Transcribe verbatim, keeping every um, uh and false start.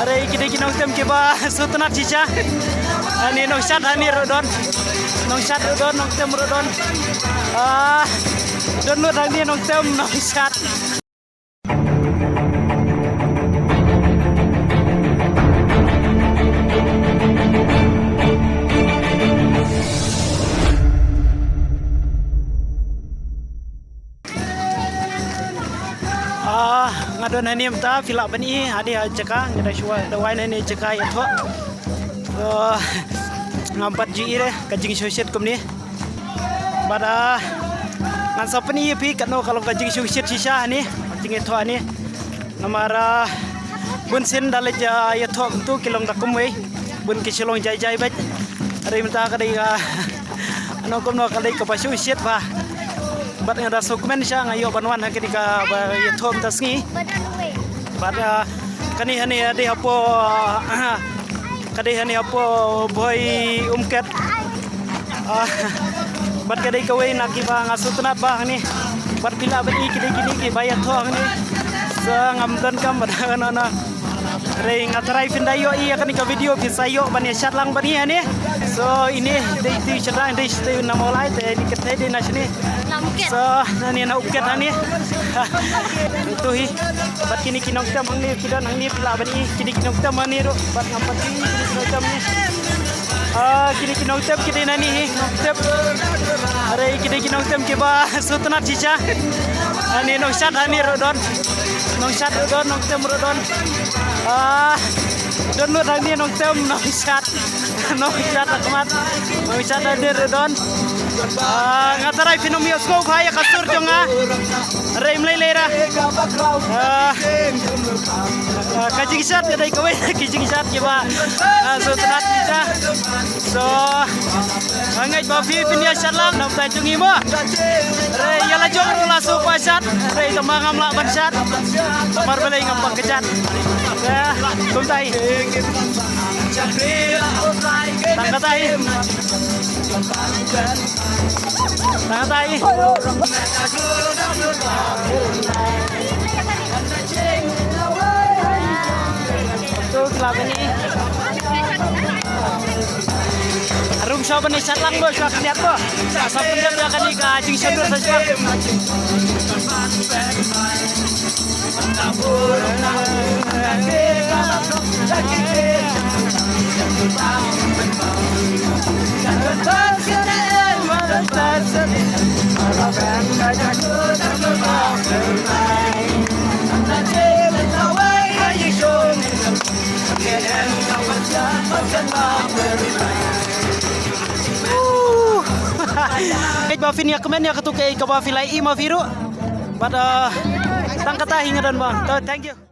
Dei ki dei ki nongtem kiba sngewtynnat shisha. Ani nongshad hani ruh don. Nongshad ruh don, nongtem ruh don. Ah, don lut hani nongtem, nongshad. Ah, nga don hani mynta phi lah ban i, hadi ha jaka, nga da shuwa da wai hani jaka ïathoh. So, ngam pat ju i re ka jingsngewsih kumne. Bad, ah, ngan sa pyni ïa phi katno ka long ka jingsngewsih shisha hani, jingïathoh hani. Namar, ah, bun sien da leit, ah, ïathoh kumtu ki long da kumwei. Bun ki shu long jai jai beit. Hynrei mynta ka dei ka, ano kumno ka dei kaba sngewsih bha. Bad nga da sngewkmen shisha nga ïoh ban wan ha kane kaba ïathoh mynta sngi. Bad, ah, kane hani dei hapoh, ah, ka dei hani hapoh Bhoi Umket. Ah, bad ka dei kawei na kiba nga sngewtynnat bha hangne. Bad phi lah ban i ki dei kine kiba ïathoh hangne. So ngam donkam bad ano ano. Hynrei nga tharai phin da ïoh i ïa kane ka video phin sa ïoh ban ïa shad lang bad ngi hangne. So ine dei tu shynrang dei tu na Mawlai te ni kete dei na shane. So nane na Umket hangne. Tu hi. Bad kine ki nongtem hangne ki don hangne phi lah ban i kine ki nongtem hangne ruh. Bad ngam pat i kine ki nongtem hangne. Ah, kine ki nongtem ki dei nani hi, nongtem. Are kine ki nongtem kiba sngewtynnat shisha. Ani nongshad hani ruh don. Nongshad ruh don, nongtem ruh don. Ah, don lut hani nongtem, nongshad. Nongshad akmat. Nongshad hani ruh don. Ah, nga tharai phin ym ïohsngew bha ïa ka sur jong nga. Hynrei ym lei lei ra. Ah, ah, ka jingshad ka dei kawei ki jingshad kiba, ah, sngewtynnat shisha. So, ah, ngeit ba phi phin ïa shad lang na bynta jong ngi mo. Hynrei ïa la jong ruh la suk ba shad. Hynrei tang ba ngam lah ban shad. Namar balei ngam pat kjat. Eh, kumta hi. Tang kata hi. Tang kata hi. Tu kelab ini. Arum sha bani sha lang bo sha khniat bo. Sa pynjam da kani ka jingshon dur sa sha. Keit ba phin ïa kmen ïa katu kaei kaba phi la i ma phi ruh. Bad, uh, tang kata hi nga don ba. To, thank you.